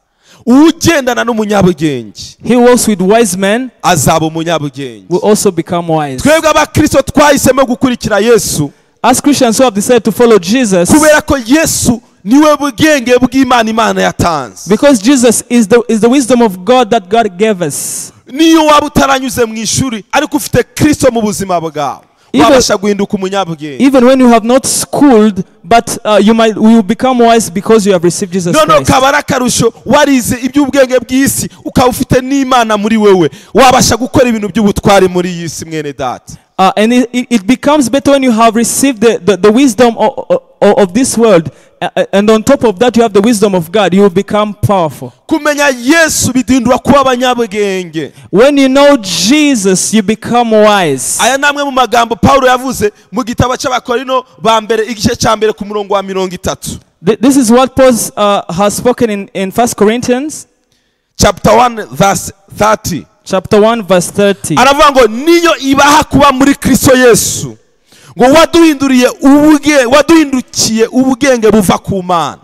S2: Ugendana n'umunyabwenge
S1: He who walks with wise men
S2: azaba umunyabwenge.
S1: will also become wise.
S2: Twebwe abakristo twahisemo gukurikira Yesu,
S1: As Christians who have decided to follow Jesus,
S2: kubera ko Yesu niwe bwenge bw'Imana Imana yatanze.
S1: because Jesus is the wisdom of God that God gave us.
S2: Niyo waba utaranyuze mu ishuri ariko ufite Kristo mu buzima bwawe, wabasha guhinduka umunyabwenge.
S1: Even when you have not schooled, but you will become wise because you have received Jesus
S2: None
S1: Christ.
S2: ukaba ari akarusho warize iby'ubwenge bw'isi ukaba ufite n'Imana muri wewe, wabasha gukora ibintu by'ubutware muri iyi si mwene data.
S1: And it becomes better when you have received the wisdom of this world, and on top of that you have the wisdom of God. You will become powerful.
S2: Kumenya Yesu bidindura kuba abanyabwenge.
S1: When you know Jesus, you become wise.
S2: Aya namwe mu magambo Paulo yavuze mu gitabo cy'Abakorino ba mbere igice cya mbere ku murongo wa 30.
S1: This is what Paul has spoken in 1 Corinthians
S2: chapter 1 verse 30.
S1: Chapter 1 verse 30.
S2: Aravuga ngo niyo ibaha kuba muri Kristo Yesu, ngo waduhinduriye ubwe, waduhindukiye ubwenge buva ku Mana.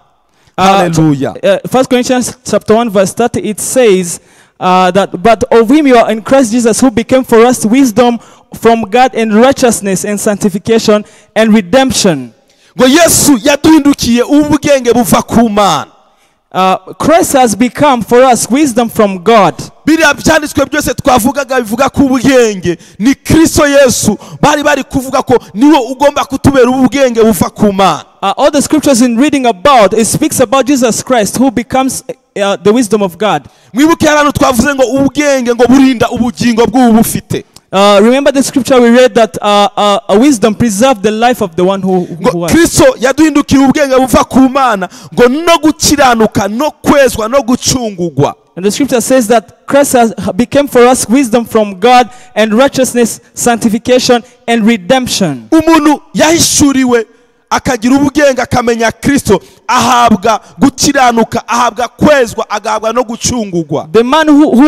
S2: Hallelujah.
S1: 1 Corinthians chapter 1 verse 30, it says that but of him you are in Christ Jesus, who became for us wisdom from God and righteousness and sanctification and redemption.
S2: Ngo Yesu yaduhindukiye ubwenge buva ku Mana.
S1: Christ has become for us wisdom from God.
S2: Biriya byanditswe byose twavugaga bivuga ku bwenge ni Kristo Yesu bari kuvuga ko niwe ugomba kutubera ubwenge buva ku Mana.
S1: All the scriptures in reading about, it speaks about Jesus Christ, who becomes the wisdom of God.
S2: Mwibuke hano twavuze ngo ubwenge ngo burinda ubugingo bw'ubufite.
S1: Remember the scripture we read that wisdom preserved the life of the one who was.
S2: Kristo yaduhindukiye ubwenge buva ku Mana ngo no gukiranuka no kwezwa no gucungugwa.
S1: And the scripture says that Christ has became for us wisdom from God and righteousness, sanctification and redemption.
S2: Umuntu yahishuriwe akagira ubwenge akamenya Kristo ahabwa gukiranuka, ahabwa kwezwa, agahabwa no gucungugwa.
S1: The man who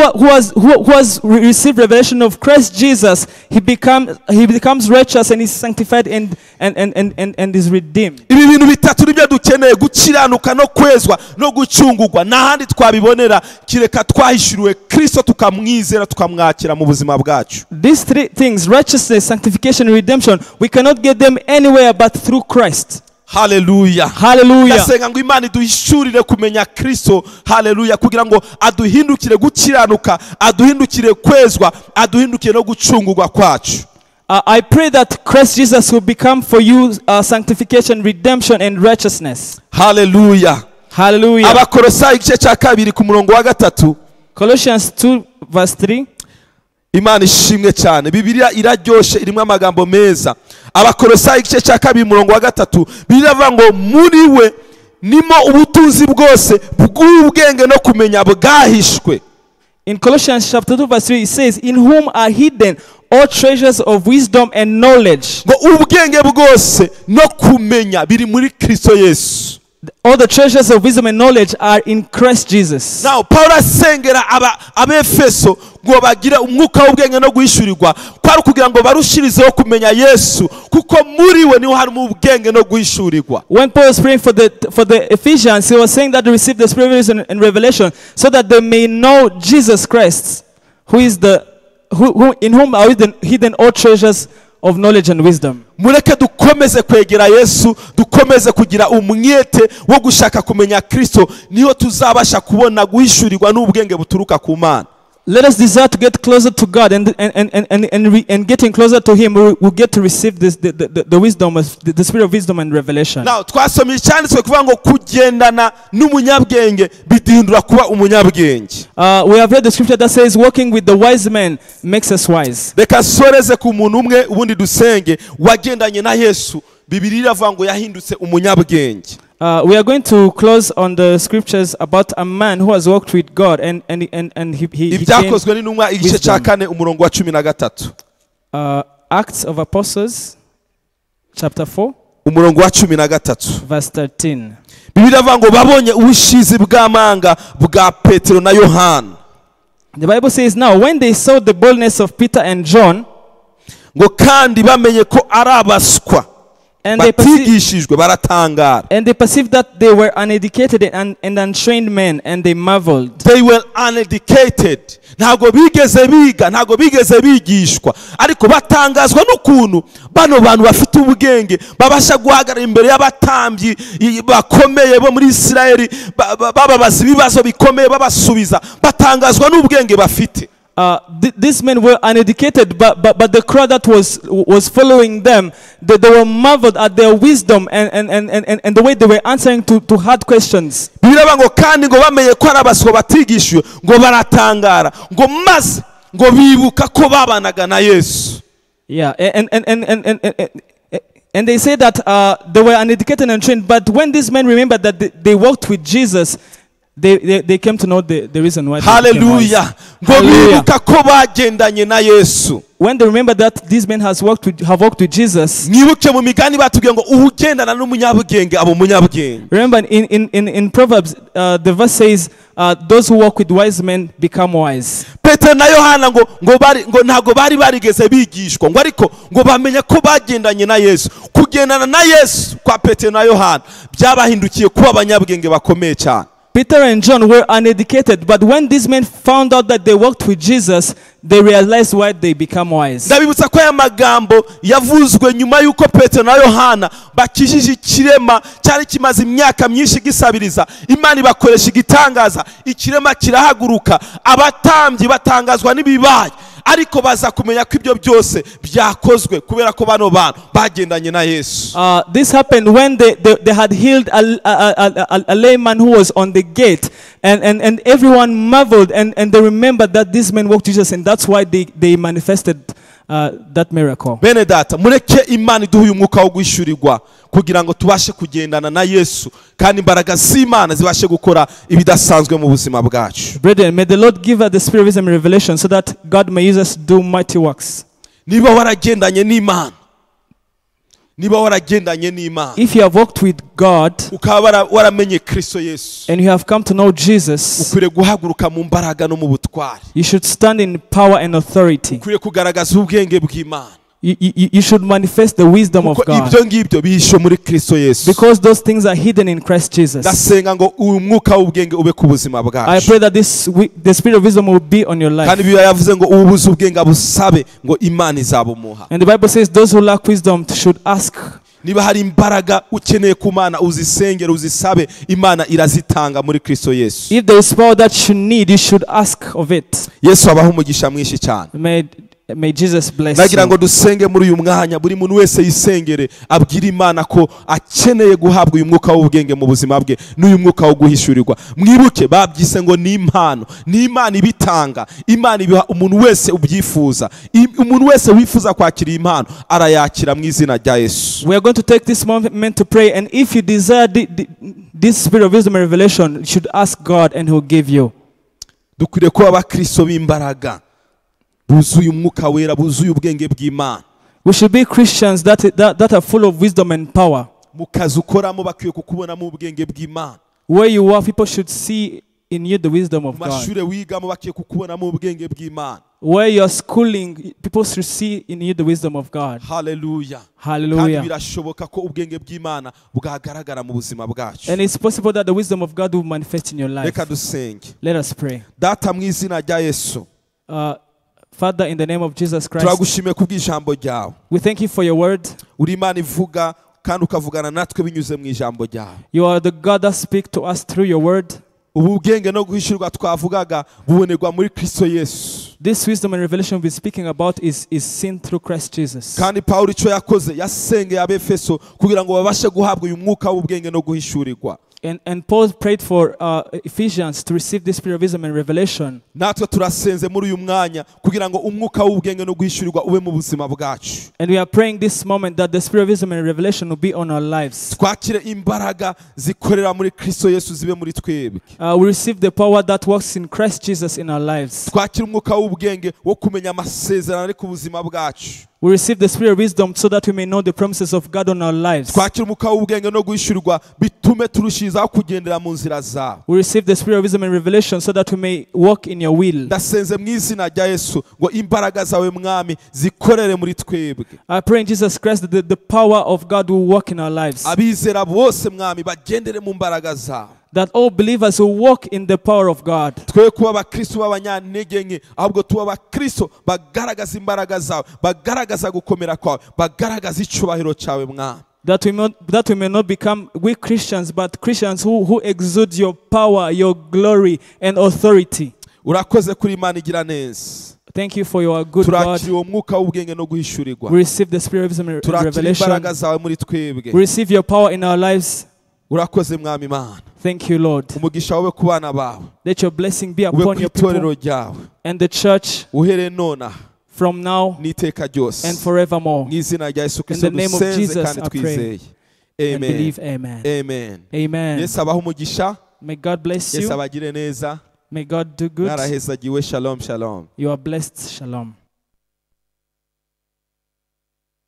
S1: has received revelation of Christ Jesus, he becomes righteous and is sanctified and is redeemed.
S2: Ibi bintu bitatu nibyo dukeneye, gukiranuka no kwezwa no gucungugwa. Nahandi twabibonera kireka twahishuriwe Kristo tukamwizera tukamwakira mu buzima bwacu.
S1: These three things, righteousness, sanctification and redemption, we cannot get them anywhere but through Christ.
S2: Hallelujah.
S1: Hallelujah.
S2: Ndasenga ngo Imana iduhishurire kumenya Kristo. Hallelujah. Kugira ngo aduhindukire gukiranuka, aduhindukire kwezwa, aduhindukire no gucungurwa kwacu.
S1: I pray that Christ Jesus will become for you sanctification, redemption and righteousness.
S2: Hallelujah.
S1: Hallelujah.
S2: Abakolosayi igice cya 2 ku murongo wa 3.
S1: Colossians 2 verse 3.
S2: Imana ishimwe cyane. Bibiliya iraryoshe irimo amagambo meza. Abakolosayi igice cya 2 murongo wa 3, Bibiliya ivuga ngo muri we nimo ubutunzi bwose bw'ubwenge no kumenya bwahishwe.
S1: In Colossians chapter 2 verse 3 it says, in whom are hidden all treasures of wisdom and knowledge.
S2: Ngo ubwenge bwose no kumenya biri muri Kristo Yesu.
S1: All the treasures of wisdom and knowledge are in Christ Jesus.
S2: Now Paulo asengera abefeso ngo bagire umwuka w'ubwenge no guhishurirwa, kwari kugira ngo barushirizeho kumenya Yesu, kuko muri we niho harimo ubwenge no guhishurirwa.
S1: When Paul was praying for the Ephesians, he was saying that they receive the spirit of wisdom and revelation so that they may know Jesus Christ, who is the who in whom are hidden all treasures of knowledge and wisdom.
S2: Mureke dukomeze kwegera Yesu, dukomeze kugira umwete wo gushaka kumenya Kristo, niho tuzabasha kubona guhishurirwa n'ubwenge buturuka ku Mana.
S1: Let us desire to get closer to God, and getting closer to Him, we will get to receive this the wisdom of the spirit of wisdom and revelation.
S2: Now twasomye icyanditswe kuvuga ngo kugendana n'umunyabwenge biduhindura kuba umunyabwenge.
S1: We have read the scripture that says walking with the wise men makes us wise.
S2: Reka soreze ku muntu umwe ubundi dusenge wagendanye na Yesu, Bibiliya iravuga ngo yahindutse umunyabwenge.
S1: We are going to close on the scriptures about a man who has walked with God and he gained
S2: Ibyakozwe n'intumwa igice cya
S1: wisdom.
S2: 4 umurongo wa 13.
S1: Acts of Apostles chapter 4
S2: umurongo wa 13
S1: verse 13.
S2: Bibiliya iravuga ngo babonye ubushizi bw'amanga bwa Petero na Yohana.
S1: The Bible says, now when they saw the boldness of Peter and John,
S2: ngo kandi bamenye ko ari abaswa
S1: and
S2: batigishijwe baratangara.
S1: And they perceived that they were uneducated and untrained men, and they marveled.
S2: They were uneducated. Ntago bigeze biga, ntago bigeze bigishwa, ariko batangazwa n'ukuntu bano bantu bafite ubwenge babasha guhagarara imbere y'abatambyi bakomeye bo muri Isirayeli, bababaza ibibazo bikomeye babasubiza, batangazwa n'ubwenge bafite.
S1: These men were uneducated, but the crowd that was following them, they were marveled at their wisdom and the way they were answering to hard questions.
S2: Bibiliya ngo kandi ngo bamenye ko ari abaswa batigishijwe, ngo baratangara, ngo maze ngo bibuka ko babanaga na Yesu.
S1: Yeah, and they say that they were uneducated and untrained, but when these men remembered that they walked with Jesus, they came to know the reason why.
S2: Hallelujah. Ngo bibuka ko bagendanye na Yesu.
S1: When they remember that these men have walked with Jesus.
S2: Mwibuke mu migani batubwiye ngo ugendana n'umunyabwenge abo munyabwenge.
S1: Remember in Proverbs the verse says those who walk with wise men become wise.
S2: Petero na Yohana ngo ntago bari barigeze bigishwa, ngo ariko ngo bamenye ko bagendanye na Yesu. Kugendana na Yesu kwa Petero na Yohana byabahindukiye kuba abanyabwenge bakomeye cyane.
S1: Peter and John were uneducated, but when these men found out that they walked with Jesus, they realized why they become wise.
S2: Ndabibutsa ko aya magambo yavuzwe nyuma yuko Petero na Yohana bakijije ikirema cyari kimaze imyaka myinshi gisabiriza. Imana ibakoresha igitangaza, ikirema kirahaguruka, abatambyi batangazwa n'ibibaye, ariko baza kumenya ko ibyo byose byakozwe kubera ko bano bantu bagendanye na Yesu.
S1: This happened when they had healed a layman who was on the gate, and everyone marveled, and they remembered that these men walked Jesus, and that's why they manifested that miracle.
S2: Bene data, mureke Imana iduhe umwuka wo guhishurirwa kugira ngo tubashe kugendana na Yesu, kandi imbaraga z'Imana zibashe gukora ibidasanzwe mu buzima bwacu.
S1: Brethren, may the Lord give us the spirit of wisdom and revelation so that God may use us to do mighty works.
S2: Niba waragendanye n'Imana, niba waragendanye n'Imana,
S1: if you have walked with God,
S2: ukaba waramenye Kristo Yesu,
S1: and you have come to know Jesus,
S2: ukwiriye guhaguruka mu mbaraga no mu butware.
S1: You should stand in power and authority.
S2: Ukwiriye kugaragaza ubwenge bw'Imana.
S1: You should manifest the wisdom of God.
S2: Ibyo ngibyo bihishe muri Kristo Yesu.
S1: Because those things are hidden in Christ Jesus.
S2: Ndasenga ngo uyu mwuka w'ubwenge ube ku buzima bwacu.
S1: I pray that the spirit of wisdom will be on your life.
S2: Kandi Bibiliya yavuze ngo ubuze ubwenge abusabe ngo Imana izabumuha.
S1: And the Bible says those who lack wisdom should ask.
S2: Niba hari imbaraga ukeneye ku Mana uzisengere uzisabe, Imana irazitanga muri Kristo Yesu.
S1: If there is power that you need, you should ask of it.
S2: Yesu abahe umugisha mwinshi cyane.
S1: May Jesus bless
S2: Nagira ngo
S1: you.
S2: dusenge muri uyu mwanya, buri muntu wese yisengere abwire Imana ko akeneye guhabwa uyu mwuka w'ubwenge mu buzima bwe n'uyu mwuka wo guhishurirwa. Mwibuke babyise ngo ni impano, ni Imana ibitanga, Imana ibiha umuntu wese ubyifuza. Umuntu wese wifuza kwakira impano arayakira mu izina rya Yesu.
S1: We are going to take this moment to pray, and if you desire this spirit of wisdom and revelation, you should ask God and he will give you.
S2: Dukwiriye kuba abakristo b'imbaraga buzuye umwuka wera, buzuye ubwenge bw'Imana.
S1: We should be Christians that are full of wisdom and power.
S2: Mu kazi ukoramo bakwiye kukubonamo ubwenge bw'Imana.
S1: Where you are, people should see in you the wisdom of
S2: Mu
S1: God.
S2: mashure wigamo bakwiye kukubonamo ubwenge bw'Imana.
S1: Where you are schooling, people should see in you the wisdom of God.
S2: Hallelujah.
S1: Hallelujah.
S2: Kandi birashoboka ko ubwenge bw'Imana bwagaragara mu buzima bwacu.
S1: And it's possible that the wisdom of God will manifest in your life.
S2: Reka dusenge.
S1: Let us pray.
S2: Data mu izina rya Yesu.
S1: Father, in the name of Jesus Christ,
S2: turagushimiye kubw'ijambo ryawe.
S1: We thank you for your word.
S2: Uri Imana ivuga kandi ukavugana natwe binyuze mu ijambo ryawe.
S1: You are the God that speaks to us through your word.
S2: Ubu bwenge no guhishurwa twavugaga bubonerwa muri Kristo Yesu.
S1: This wisdom and revelation we're speaking about is seen through Christ Jesus.
S2: Kandi Pawulo icyo yakoze yasengeye Abefeso kugira ngo babashe guhabwa uyu mwuka w'ubwenge no guhishurirwa.
S1: And Paul prayed for Ephesians to receive this spirit of wisdom and revelation.
S2: Natwe turasenze muri uyu mwanya kugira ngo umwuka w'ubwenge no guhishurirwa ube mu buzima bwacu.
S1: And we are praying this moment that the spirit of wisdom and revelation will be on our lives.
S2: Twakire imbaraga zikorera muri Kristo Yesu zibe muri twebwe.
S1: We receive the power that works in Christ Jesus in our lives.
S2: Twakire umwuka w'ubwenge wo kumenya amasezerano ari ku buzima bwacu.
S1: We receive the spirit of wisdom so that we may know the promises of God on our lives.
S2: Twakire umwuka w'ubwenge no guhishurirwa bitume turushizaho kugendera mu nzira zawe.
S1: We receive the spirit of wisdom and revelation so that we may walk in your will.
S2: Ndasenze mu izina rya Yesu ngo imbaraga zawe mwami zikorere muri twebwe.
S1: I pray in Jesus Christ that the power of God will work in our lives.
S2: Abizera bose mwami bagendere mu mbaraga zawe.
S1: That all believers will walk in the power of God.
S2: Twe kuba abakristo b'abanyantege nke, ahubwo tuba abakristo bagaragaza imbaraga zawe, bagaragaza gukomera kwawe, bagaragaza icyubahiro cyawe mwami.
S1: That we may not become weak Christians, but Christians who exude your power, your glory and authority.
S2: Urakoze kuri Imana igira neza.
S1: Thank you for your good God.
S2: Turakira uwo mwuka w'ubwenge no guhishurirwa.
S1: We receive the spirit of wisdom and revelation.
S2: Turakira imbaraga zawe muri twebwe.
S1: We receive your power in our lives.
S2: Urakoze mwami Imana.
S1: Thank you, Lord.
S2: Umugisha wawe ku bana bawe.
S1: Let your blessing be upon your people and the church.
S2: Uhere nona.
S1: From now
S2: n'iteka ryose.
S1: and forevermore.
S2: Mu izina rya Yesu Kristo
S1: In the name of
S2: dusenze
S1: Jesus,
S2: kandi
S1: I pray.
S2: twizeye. Amen.
S1: And believe, amen.
S2: Amen.
S1: Amen.
S2: Yesu abahe umugisha.
S1: May God bless
S2: Yesu
S1: you.
S2: abagire neza.
S1: May God do good.
S2: Mwarahezagiwe. Shalom, shalom.
S1: You are blessed. Shalom.